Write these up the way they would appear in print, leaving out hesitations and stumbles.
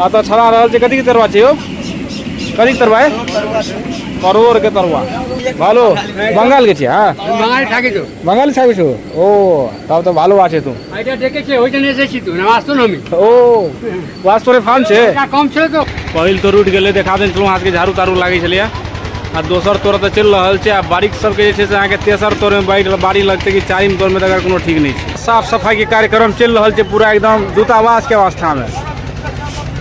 आ तऽ छड़ा रहल छै। कथी के तरुआ छै यौ? कथी के तरुआ है? परोर के तरुआ। ভালো। बंगाल के छियै? হ্যাঁ, বাঙালি থাকি তো। বাঙালি থাকিস? ও, তাও তো ভালো আছে তো। এটা ডেকেছে, ওইখানে এসেছি তো, না আসতো না আমি। ओ, वास तोरे फार्म छै। এটা কম ছিল তো। पहिल तोर उठि गेलै, देखा देने छलहुँ अहाँके, झाड़ू ताड़ू लागै छलैए। आ दोसर तोर तऽ चलि रहल छै। आ बारिक सबके जे छै से अहाँके तेसर तोरमे बाढ़ि बाड़ी लगतै कि चारिम तोरमे, तकर कोनो ठीक नहि छै। साफ सफाइके कार्यक्रम चलि रहल छै पूरा एकदम दूतावासके अवस्थामे।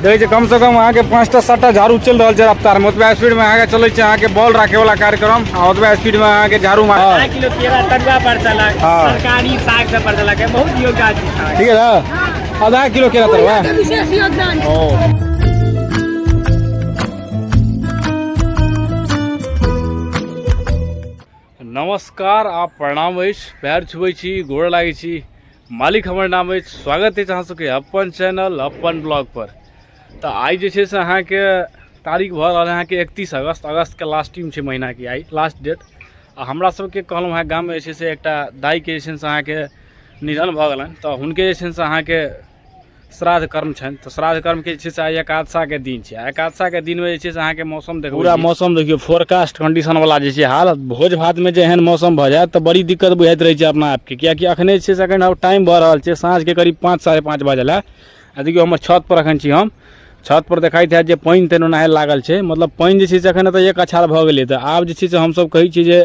देखै छियै, कमसँ कम अहाँके 5टा 7टा झाड़ू चलि रहल छै रफ्तारमे। ओतबा स्पीडमे अहाँके चलै छै अहाँके बॉल राखैवला कार्यक्रम, आ ओतबा स्पीडमे अहाँके झाड़ू मार। आधा किलो केरा तरुआ परसलक। हाँ। तरकारी साग सब परसलक, बहुत योगदान छै। ठीक है ना? आधा किलो केरा तरुआ। विशेष योगदान। ओ, नमस्कार आ प्रणाम अछि, पैर छुबै छी, गोर लागै छी, मालिक हमर नाम अछि। स्वागत अछि अहाँ सबके अपन चैनल अपन ब्लॉग पर। तऽ आइ जे छै से अहाँके तारीख भऽ रहल है अहाँके 31 अगस्त, अगस्तके लास्टिंग छै महीनाके आइ लास्ट डेट। आ हमरा सबके कहलहुँ हँ, गाममे जे छै से एकटा दाइके जे छै से अहाँके निधन भऽ गेलनि, तऽ हुनके जे छै से अहाँके श्राद्ध कर्म छनि। तऽ श्राद्ध कर्मके जे छै से आइ एकादशाके दिन छै। आ एकादशाके दिनमे जे छै से अहाँके मौसम देखू, पूरा मौसम देखियौ, फोरकास्ट कंडीशन वाला जे छै हाल। भोज भातमे जे एहन मौसम भऽ जायत तऽ बड़ी दिक्कत बुझाइत रहै छै अपना आपके, कियाकि अखने जे छै से एखन आब टाइम भऽ रहल छै साँझके करीब 5, 5:30 बजल है। आ देखियौ, हमर छत पर अखन छी हम। छत पर देखाइत हैत जे पानि तानि ओनाहे लागल छै, मतलब पानि जे छै से एखन एतऽ एक अछार भऽ गेलै। तऽ आब जे छै से हमसब कहै छियै जे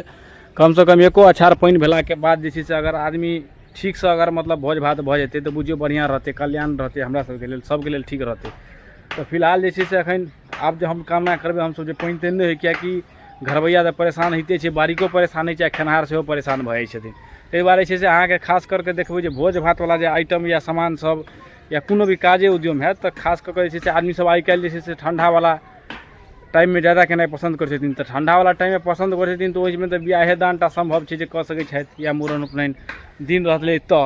कमसँ कम एको अछार पानि भेलाके बाद जे छै से अगर आदमी ठीकसँ अगर मतलब भोज भात भऽ जेतै तऽ बुझियौ बढ़िआँ रहतै, कल्याण रहतै हमरा सबके लेल, सबके लेल ठीक रहतै। तऽ फिलहाल जे छै से एखन आब जे हम कामना करबै हमसब जे पानि तानि नहि होइ, किएकि घरबैआ तऽ परेशान होइते छै, बारिको परेशान होइ छै, आ खेनिहार सेहो परेशान भऽ जाइ छथिन। ताहि दुआरे छै से अहाँके खास करके देखबै जे भोज भातवला जे आइटम या सामान सब या कोनो भी काजे उद्यम हैत, तऽ खास कऽ कऽ जे छै से आदमी सब आइ काल्हि जे छै से ठण्डावला टाइममे जादा केनाइ पसन्द करै छथिन। तऽ ठण्डावला टाइममे पसन्द करै छथिन तऽ ओहिमे तऽ बियाहे दानटा सम्भव छै जे कऽ सकै छथि, या मूड़न उपनयन दिन रहलै तऽ।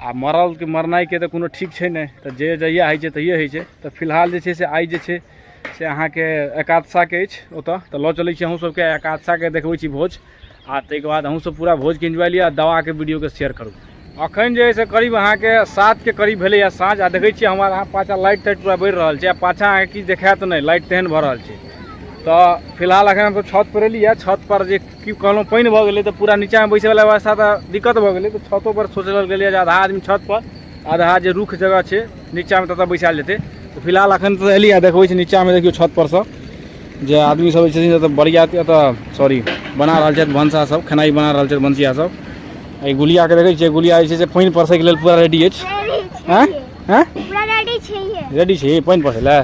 आ मरलके मरनाइके तऽ कोनो ठीक छै नहि, तऽ जे जहिया होइ छै तहिये होइ छै। तऽ फिलहाल जे छै से आइ जे छै से अहाँके एकादशाके अछि ओतऽ। तऽ लऽ चलै छी अहूँ सबके, एकादशाके देखबै छी भोज, आ ताहिके बाद अहूँ सब पूरा भोजके एन्जॉय लिअ आ दबाके वीडियोके शेयर करू। अखन जे है से करीब अहाँके 7 के करीब भेलैए साँझ। आ देखै छियै, हमर अहाँ पाछाँ लाइट ताइट पूरा बढ़ि रहल छै, आ पाछाँ अहाँके किछु देखायत नहि, लाइट तेहन भऽ रहल छै। तऽ फिलहाल अखन हमसब छत पर एलियै। छत पर जे की कहलहुँ, पानि भऽ गेलै तऽ पूरा नीचाँमे बैसैवला व्यवस्था तऽ दिक्कत भऽ गेलै। तऽ छतो पर सोचल गेलैए जे आधा आदमी छत पर, आधा जे रुख जगह छै नीचाँमे ततऽ बैसायल जेतै। तऽ फिलहाल अखन तऽ एलियै, देखबै छी नीचाँमे। देखियौ, छत परसँ जे आदमी सब छथिन तऽ बरियात एतऽ सॉरी बना रहल छथि, भनसा सब खेनाइ बना रहल छथि भनसिया सब। एहि गुलियाके देखै छियै, गुलिया जे छै से पानि परसैके लेल पूरा रेडी अछि। आँय आँय, पूरा रेडी छियै। रेडी छी पानि परसै लए।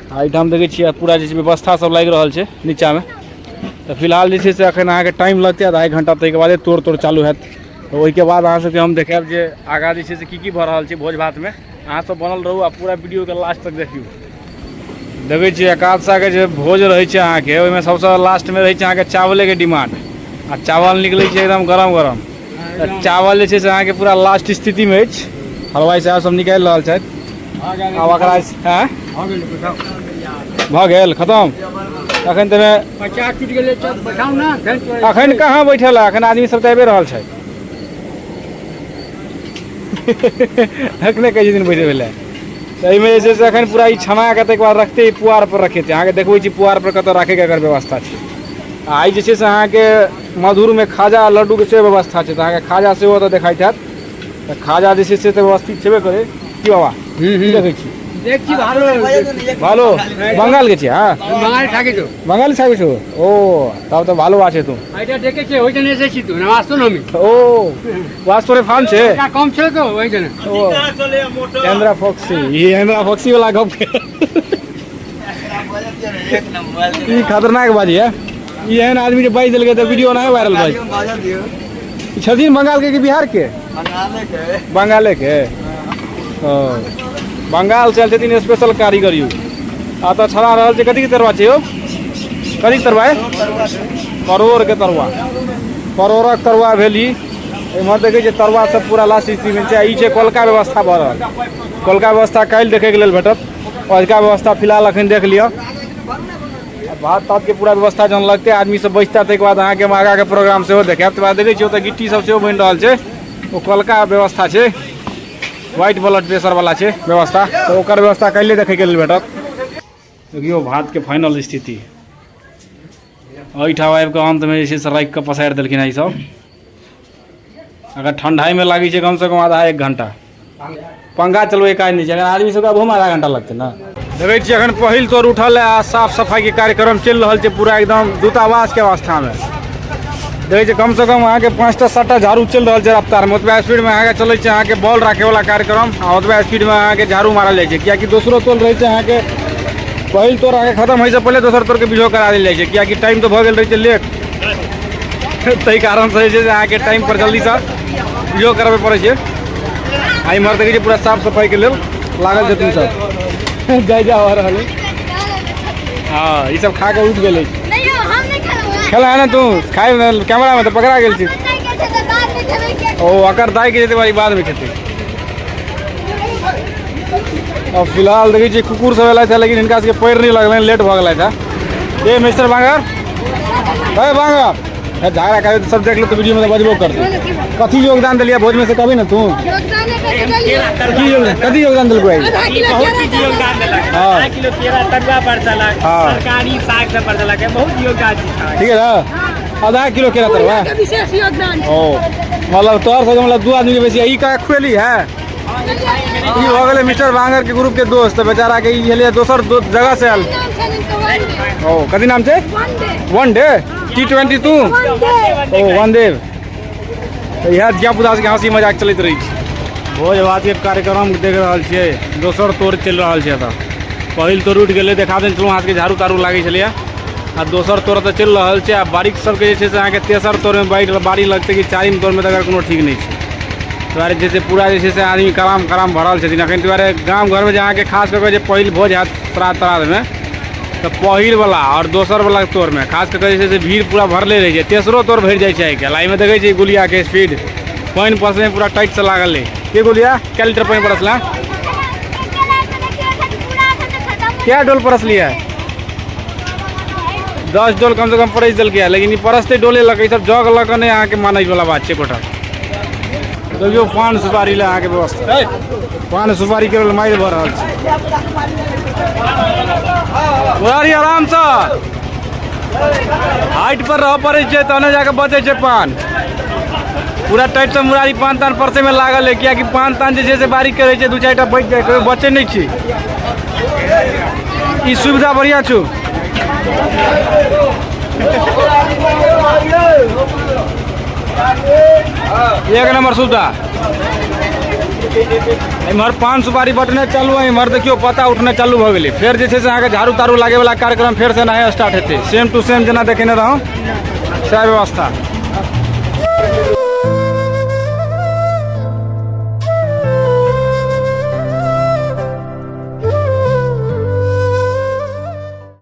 आ एहिठाम देखै छियै, पूरा जे छै व्यवस्था सब लागि रहल छै नीचाँमे। तऽ फिलहाल जे छै से अखन अहाँके टाइम लगतै आधा एक घंटा, ताहिके बादे तोड़ तोड़ चालू हैत। तऽ ओहिके बाद अहाँ सबके हम देखायब जे आगाँ जे छै से की की भऽ रहल छै भोज भातमे। अहाँ सब बनल रहू आ पूरा वीडियोके लास्ट तक देखियौ। देखै छियै, एकादशाके जे भोज रहै छै अहाँके, ओहिमे सबसँ लास्टमे रहै छै अहाँके चावलेके डिमांड, आ चावल निकलै छै एकदम गरम गरम। तऽ चावल जे छै से अहाँके पूरा लास्ट स्थितिमे अछि। हलवाइ साहेब सब निकालि रहल छथि। आब एकरा आँय भऽ गेल खतम अखन तऽ बच्चा टूटि गेलै तऽ बैठाउ ने। अखन कहाँ बैठल है, अखन आदमी सब तऽ आबि रहल छै। अखने कहै छथिन बैठे भेलै। तऽ एहिमे जे छै से अखन पूरा ई छना के ताहिके बाद रखते, ई पुआर पर रखेतै। अहाँके देखबै छी पुआर पर कतऽ राखैके एकर व्यवस्था छै। आ आइ जे छै से अहाँके मधुरमे खाजा आ लड्डूके सेहो व्यवस्था छै, तऽ अहाँके खाजा सेहो ओतऽ देखाइत हैत। तऽ खाजा जे छै से तऽ व्यवस्थित छेबे करै। की बाबा, की देखै छी? দেখছি, ভালো। ভালো। বাঙাল গেছি? হ্যাঁ, বাঙালি থাকি তো। বাঙালি থাকিস? ও, তাও তো ভালো আছে তো। এটা ডেকেছে, ওইখানে এসেছি তো, না আসতো না আমি। ও, ওয়াজ তোরে ফার্ম छै। এটা কম ছিল তো, ওইখানে। ও, एंद्रा फॉक्सी, ई एंद्रा फॉक्सी वाला गप के ई खतरनाक बाजी है। ई एहन आदमी जे बाजि देलकै तऽ वीडियो नहि वायरल भऽ ई छथिन बंगाल के कि बिहार के? बंगाले के। ओ, बंगाल से आयल छथिन स्पेशल कारीगर यौ। आ तऽ छड़ा रहल छै। कथी के तरुआ छै यौ? कथी के तरुआ है? परोर के तरुआ। परोरक तरुआ भेल ई। एम्हर देखै छियै, तरुआ सब पूरा लास्ट स्थितिमे छै। आ ई छै कोलका व्यवस्था भऽ रहल। कोलका व्यवस्था काल्हि देखैके लेल भेटत, अजुका व्यवस्था फिलहाल अखन देख लिअ। आ भात तात के पूरा व्यवस्था जहन लगतै, आदमी सब बैसता, ताहिके बाद अहाँके हम आगाँके प्रोग्राम सेहो देखायब। ताहिके बाद देखै छियै, ओतऽ गिट्टी सब सेहो बनि रहल छै, ओ कोलका व्यवस्था छै। व्हाइट ब्लड प्रेशर वाला छै व्यवस्था, तऽ ओकर व्यवस्था काल्हि देखैके लेल भेटत। देखियौ भातके फाइनल स्थिति। एहिठाम आबि कऽ अन्तमे जे छै से राखि कऽ पसारि देलखिन हँ ईसभ। अगर ठंडाइमे लागै छै कमसँ कम आधा एक घंटा पंखा चलबै काज नहि छै, अगर आदमी सबके अबहोमे आधा घंटा लगतै ने। देखै छियै एखन पहिल तोर उठल है आ साफ सफाइके कार्यक्रम चलि रहल छै पूरा एकदम दूतावासके अवस्थामे। देखै छियै कमसँ कम अहाँके 5टा 7टा झाड़ू चलि रहल छै रफ्तारमे। ओतबा स्पीडमे अहाँके चलै छै अहाँके बॉल राखैवला कार्यक्रम आ ओतबा स्पीडमे अहाँके झाड़ू मारल जाइ छै, किएकि दोसरो तोल रहै छै अहाँके। पहिल तोर अहाँके खतम होइसँ पहिले दोसर तोरके बिझो करा देल जाइ छै, किएकि टाइम तऽ भऽ गेल रहै छै लेट, ताहि कारणसँ जे छै से अहाँके टाइमपर जल्दीसँ बिझो करबै पड़ै छै। आ इम्हर देखै छियै पूरा साफ सफाइके लेल लागल छथिन सब। जाय जा भऽ रहल है। हँ, ई सब खा कऽ उठि गेलै। खेला है ने तू खाय कैमरामे तऽ पकड़ा गेल छी। ओ अकर दाइके जेतै बारी बादमे खेतै। अब फिलहाल देखै छियै कुकुर सब एलथि है, लेकिन हिनका सबके पैर नहि लगलनि, लेट भऽ गेलथि है। ए मिस्टर बांगर, ए बांगर, ए झगड़ा करे सब देख लो तो वीडियो में तो बजबो करते। कथी योगदान देलियै भोज में से कभी ना तू? की योगदान, कथी योगदान देलको? बहुत चीज योगदान देलक। हाँ। आधा किलो केरा तरुआ परसलक, हाँ। तरकारी साग सब परसलक, बहुत योगदान छै। ठीक है ना, आधा किलो केरा तरुआ विशेष योगदान। ओ मतलब तोहर सबके मतलब 2 आदमी के बेसी ई का खुएली है। ई भऽ गेलै मिस्टर बांगर के ग्रुप के दोस्त, बेचारा के ई भेलै दोसर जगह से आयल। ओ कथी नाम छै? वन डे T20 तू ओ वन देव। तऽ इएह धियापुता सबके हँसी मजाक चलैत रहै छै। भोज भात के कार्यक्रम देख रहल छियै, दोसर तोड़ चलि रहल छै। एतऽ पहिल तोड़ उठि गेलै, देखा देने छलहुँ अहाँके झाड़ू ताड़ू लागै छलैए, आ दोसर तोड़ तऽ चलि रहल छै। आ बारिक सबके जे छै से अहाँके तेसर तोड़मे बारी लगतै कि चारिम तोड़मे, तकर कोनो ठीक नहि छै। दुआरे जे छै पूरा जे छै से आदमी कराम कराम भरल छथिन एखन। दुआरे गाम घरमे जे अहाँके खास कऽ कऽ जे पहिल भोज हैत श्राद्ध त्राद्धमे, तऽ पहिलवला आओर दोसरवला तोड़मे खास कऽ कऽ जे छै से भीड़ पूरा भरले रहै छै। तेसरो तोड़ भरि जाइ छै आइ काल्हि। एहिमे देखै छियै गुलियाके स्पीड, पानि पसरैमे पूरा टाइटसँ लागल अइ। के गुलिया, कए लीटर पानि बरसला? कए डोल परसलियै? 10 डोल कमसँ कम परसि देलकै, लेकिन ई परसतै डोले लऽ कऽ, ई सब जग लऽ कऽ नहि अहाँके मानैवला बात छै। गोटा देखियौ पान सुपारी लए अहाँके व्यवस्था, पान सुपारी के लेल मारि भऽ रहल छै। मुरारी आरामसँ हाइट पर रहऽ पड़ै छै तहने जाकऽ बचै छै पान। पूरा टाइटसँ मुरारी पान तान परसैमे लागल है, किएकि पान तान जे छै से बारीक के रहै छै, 2-4 टा बचि जाइ, कहियो बचै नहि छै। ई सुविधा बढ़िआँ छौ। एक नंबर सुविधा। इम्हर पान सुपारी बटने चालू है, इम्हर देखियौ पता उठने चालू भऽ गेलै। फेर जे छै से अहाँके झाड़ू ताड़ू लागैवला कार्यक्रम फेरसँ एनाहे स्टार्ट हेतै, सेम टू सेम जेना देखेने रहौं सएह व्यवस्था।